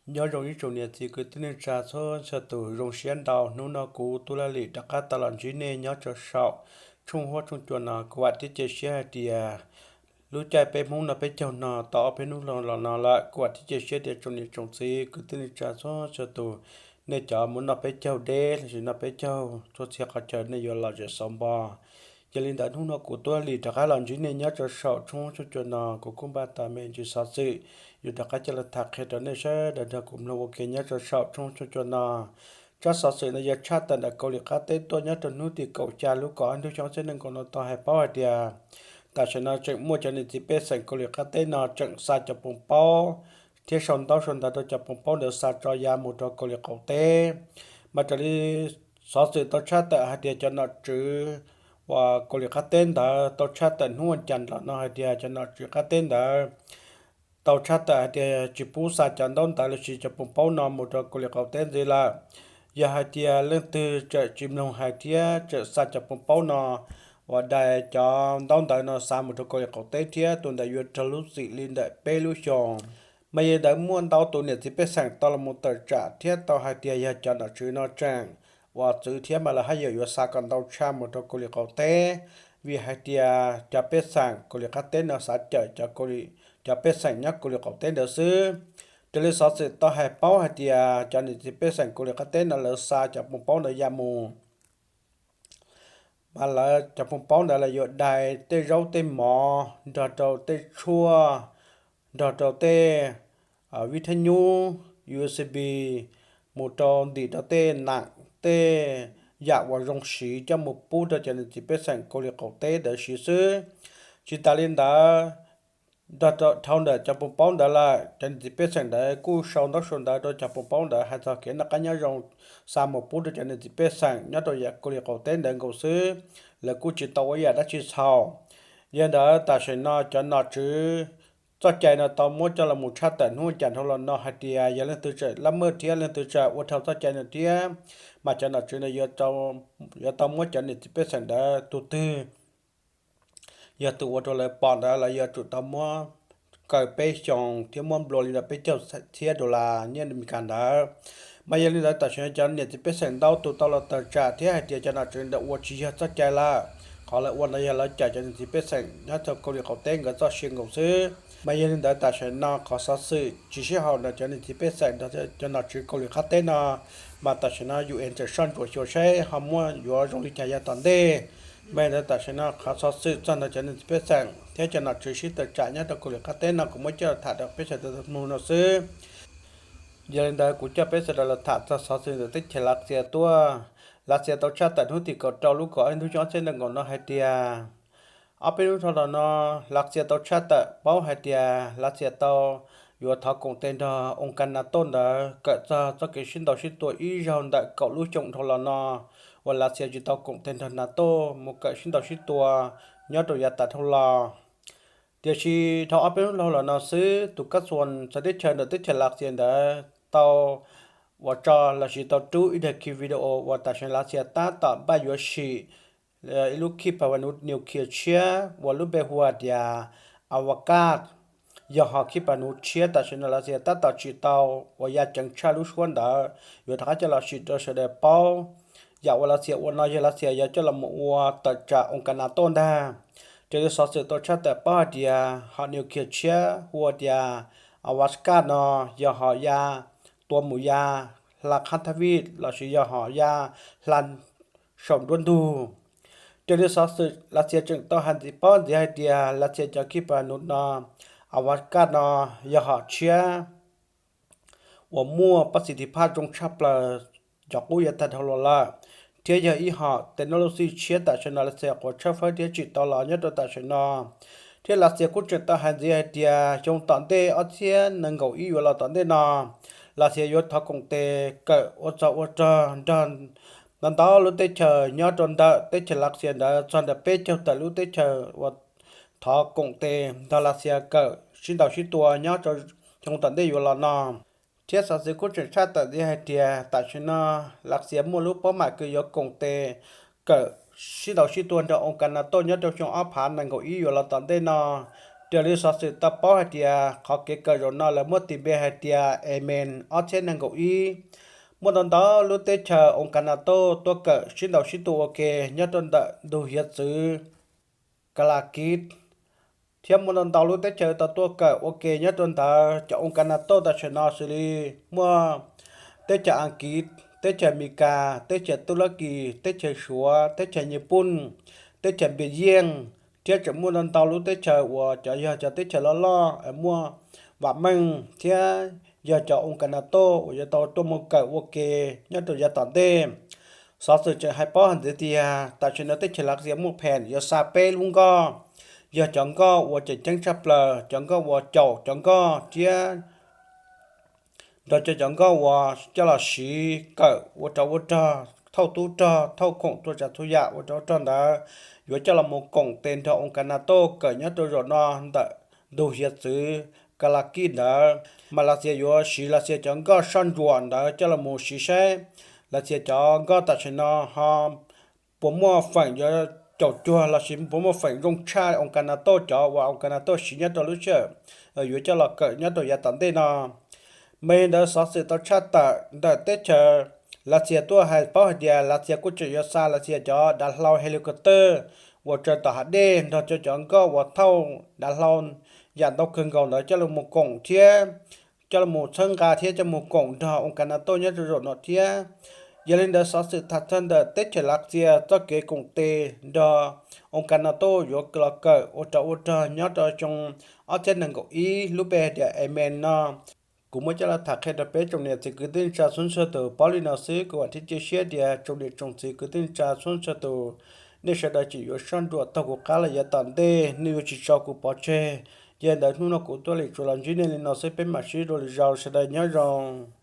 Nyob zoo ib tsoom niam txiv kwv tij neej tsa txhua txhua tus, zoo siab ntau hnub no kuv Tub Laj Lim rov qab tau los ntsib nej nyob rau saum tshooj huab tshooj cua no. Kuv vam thiab cia siab hais tias lub caij peb Hmoob noj peb caug no tau ob peb hnub los no lawm. Kuv vam thiab cia siab tias tsoom niam tsoom txiv kwv tij neej tsa txhua txhua tus, nej cov mus noj peb caug deb los sis noj peb caug txhua txhia qhov chaw nej yuav lom zem xauv npo. Yog li ntawd hnub no kuv Tub Laj Lim rov qab los ntsib nej nyob rau saum tshooj huab tshooj cua no, kuv kuj npaj tau me ntsis xov xwm yuav rov qab coj los tham qhia rau nej sawv daws nrog kuv mloog ua ke nyob rau saum tshooj huab tshooj cua no. Tsab xov xwm no yog tshaj tawm ntawm Kaus Lim qab teb tuaj nyob rau hnub tim kaum xya lub kaum ob hnub xyoo ob txhiab nees nkaum no tau hais paub hais tias tam sim no tseem muaj cov niam txiv pej xeem Kaus Lim qab teb no tseem xa cov poos paub thiab sau ntaub sau ntawv rau cov poos paub ntawd xa tso ya mus rau Kaus Lim qaum teb. Mas raws li xov xwm tau tshaj tawm hais tias cov nom tswv uas Kaus Lim qab teb ntawd tau tshaj tawm hnub ua cas los no hais tias cov nom tswv qab teb ntawd tau tshaj tawm hais tias tsis pub xa cov ntaub ntawv los sis cov poos paub no mus rau Kaus Lim qaum teb ntxiv lawm. Yog hais tias leej twg tseem tsis mloog hais thiab tseem xa cov poos paub no uas dai cov ntaub ntawv no xa mus rau Kaus Lim qaum teb thiab tus ntawd yuav raug lub txim li ntawm peb lub xyoos. Mas yog li ntawd muaj ntau tus niam txiv pej xeem tau los mus tawm tsam thiab tau hais tias yog cov nom tswv no tseem uas txwv thiab mas lawv haj yam yuav xa kom ntau tshaj mus rau Kaus Lim qaum teb, vim hais tias cov pej xeem Kaus Lim qab teb no xav cawm cov pej xeem nyob Kaus Lim qaum teb ntawd xwb. Raws li xov xwm tau hais paub hais tias cov niam txiv pej xeem Kaus Lim qab teb no lawv xa cov poos paub ntawd ya mus mas lawv cov poos paub ntawd lawv yuav dai tej zaub tej mov nrog rau tej tshuaj, nrog rau tej vib thab nyub, U S B, mus rau ntim rau tej nam tej yam uas zoo siv coj mus pub rau cov niam txiv pej xeem Kaus Lim qaum teb ntawd siv xwb. Tsis tas li ntawd, nrog rau dhau ntawm cov poos paub ntawd lawm cov niam txiv pej xeem ntawd kuj sau ntaub sau ntawv rau cov poos paub ntawd hais txog kev noj qab nyob zoo xa mus pub rau cov niam txiv pej xeem nyob rau yam Kaus Lim qaum teb ntawd nkaus xwb, lawv kuj tsis tau ua ib yam dab tsi txhaum. Yog li ntawd tam sim no cov nom tswv txoj cai no tau muab coj los mus tshaj tawm hnub ua cas dhau los no hais tias yog leej twg tseem laj maj thiab leej twg tseem ua dhau txoj cai no thiab mas cov nom tswv no yuav tau muab cov niam txiv pej xeem ntawd tus twg yog tus ua rau lawv pom ntawd lawv yuav tsum tau muab kaw peb xyoos thiab muab nplua li ntawm peb caug txhiab dollar nyiaj Amelikas ntawd. Mas yog li ntawd tam sim no cov niam txiv pej xeem ntau tus tau los tawm tsam thiab hais tias cov nom tswv ntawd ua tsis yog txoj cai lawm, qhov lawv ua ntawd yog lawv cawm cov niam txiv pej xeem nyob rau Kaus Lim qaum teb nkawd txoj sia nkaus xwb. Mas yog li ntawd tam sim no qhov xov xwm tsis sib haum ntawm cov niam txiv pej xeem nrog cov nom tswv Kaus Lim qab teb no mas tam sim no U N tseem soj ntsuam xyuas saib ho muaj yuav zoo li cas yav tom ntej. Mas yog li ntawd tam sim no qhov xov xwm txog ntawm cov niam txiv pej xeem thiab cov nom tswv sib tawm tsam nyob rau Kaus Lim qab teb no kuv muab coj los tham rau peb sawv daws mloog no xwb. Yog li ntawd kuv coj peb sawv daws los tham txog xov xwm ntawm teb chaws Lav Xias tuaj. Lav Xias tau tshaj tawm hnub tim kaum rau lub kaum ob hnub xyoo ob txhiab nees nkaum no hais tias ob peb hnub dhau los no Lav Xias tau tshaj tawm paub hais tias Lav Xias tau yuav thov koom tes nrog oo kas NATO ntawd kawm txog txoj kev sib ntaus sib tua ib zaug ntawm kaum lub xyoo dhau los no uas Lav Xias tsis tau koom tes nrog NATO mus kawm sib ntaus sib tua nyob rau yav tas dhau los. Tiam sis dhau ob peb hnub dhau los no xwb tus kab xuas txawv teb chaws ntawm teb chaws Lav Xias ntawd tau uas tso los sis tau rub ib daim khi video uas tam sim Lav Xias tab tom npaj yuav sim ib lub khi pas vas nuv niu khias tshiab uas lub npe hu tias Avakaj. Yog hom khi pas nuv tshiab tam sim no Lav Xias tab tom tsim tau uas ya ceev tshaj lub suab ntawd yuav rov qab coj los sim rau sawv daws paub. Yam uas Lav Xias ua no yog Lav Xias yuav coj los mus ua tawm tsam oo kas NATO ntag. Raws li xov xwm tau tshaj tawm paub hais tias hom niu khias tshiab hu tias Avakaj no yog hom ya tua mus ya hla qhab thaj vij los sis yog hom ya hla saum nruab ntug. Raws li xov xwm Lav Xias tseem tau hais ntxiv paub ntxiv hais tias Lav Xias cov khi pas nuv no, Avakaj no yog hom tshiab uas muaj pab xis tis phaj zoo tshaj plaws cov qub yav tag dhau los lawm, thiab yog ib hom technology tshiab tam sim no Lav Xias quav tshawb fawb thiab tsim tau los nyob rau tam sim no. Thiab Lav Xias kuj tseem tau hais ntxiv hais tias xyoo tom ntej ob txhiab nees nkaum ib yuav los tom ntej no, Lav Xias yuav thov koom tes kawm ua txog ua rog nrog ntau ntau lub teb chaws nyob rau ntawm teb chaws Lav Xias ntawd txog ntawm peb caug tawm lub teb chaws uas thov koom tes nrog Lav Xias kawm sib ntaus sib tua nyob rau xyoo tom ntej yuav los no. Thiab xov xwm kuj tseem tshaj tawm ntxiv hais tias tam sim no Lav Xias muaj lub pob mam kws yuav koom tes kawm sib ntaus sib tua nrog oo kas NATO nyob rau xyoo ob phav nees nkaum ib yuav los tom ntej no, Raws li xov xwm tau paub hais tias qhov kev kawm zaum no lawv muab tis npe hais tias Yemen ob txhiab nees nkaum ib, muaj ntau ntau lub teb chaws oos kas NATO tuaj kawm sib ntaus sib tua ua ke nyob rau ntawm ntug hiav txwv Kalakit, thiab muaj ntau ntau lub teb chaws tau tuaj kawm ua ke nyob rau ntawd. Cov oos kas NATO tam sim no xws li muaj teb chaws Askiv, teb chaws Amelikas, teb chaws Tub Lab Kis, teb chaws Suav, teb chaws Nyij Pooj, teb chaws Npias Yeej, thiab tseem muaj ntau ntau lub teb chaws uas cov yog cov teb chaws loj loj muaj vam meej thiab yog cov oos kas NATO uas yuav tau tuaj mus kawm ua ke nyob rau yav tom ntej. Xov xwm tseem hais paub hais ntxiv tias tam sim no teb chaws Lav Xias muaj phem yuav xa peb lub nkoj, yog cov nkoj uas tseem ceeb tshaj plaws, cov nkoj uas caum cov nkoj thiab nrog cov cov nkoj uas coj los siv kawm ua rog ua rog, thauj tub rog, thauj khoom, txhua tsav txhua yam ua rog ua rog ntawd yuav coj los mus koom tes nrog oos kas NATO kawm nyob rau zaum no ntawm ntug hiav txwv Kalakit ntawd. Mas Lav Xias yuav siv Lav Xias cov nkoj soj ntsuam ntawd coj los mus siv saib Lav Xias cov nkoj tam sim no ho puas muaj feem yuav caum cuag lossis puas muaj feem zoo tshaj oos kas NATO cov uas oos kas NATO siv nyob rau lub sij hawm yuav coj los kawm nyob rau yav tom ntej no. Mas li ntawd xov xwm tau tshaj tawm ntawm teb chaws Lav Xias tuaj hais paub hais tias Lav Xias kuj tseem yuav xa Lav Xias cov dav hlau helicopter uas tsaws tom hav dej nrog rau cov nkoj uas thauj dav hlau yam ntau kawg nkaus ntawd coj los mus koom thiab coj los mus txhawb nqa thiab coj mus koom nrog oos kas NATO nyob rau zaum no thiab. Yog li ntawd xov xwm tham txog ntawm teb chaws Lav Xias txoj kev koom tes nrog oos kas NATO yuav los kawm ua rog ua rog nyob rau xyoo ob txhiab nees nkaum ib lub npe tias Yemen no, kuv muab coj los tham qhia rau peb tsoom niam txiv kwv tij neej tsa txhua txhua tus paub li no xwb. Kuv vam thiab cia siab tias tsoom niam tsoom txiv kwv tij neej tsa txhua txhua tus, nej sawv daws tseem yuav soj ntsuam taug kuv qab los yav tom ntej, nej yuav tsis tso kuv pov tseg. Yog li ntawd hnub no kuv tuaj li tsuas los ntsib nej li no xwb, peb mam sib ntsib dua lwm zaus, sawv daws nyob zoo.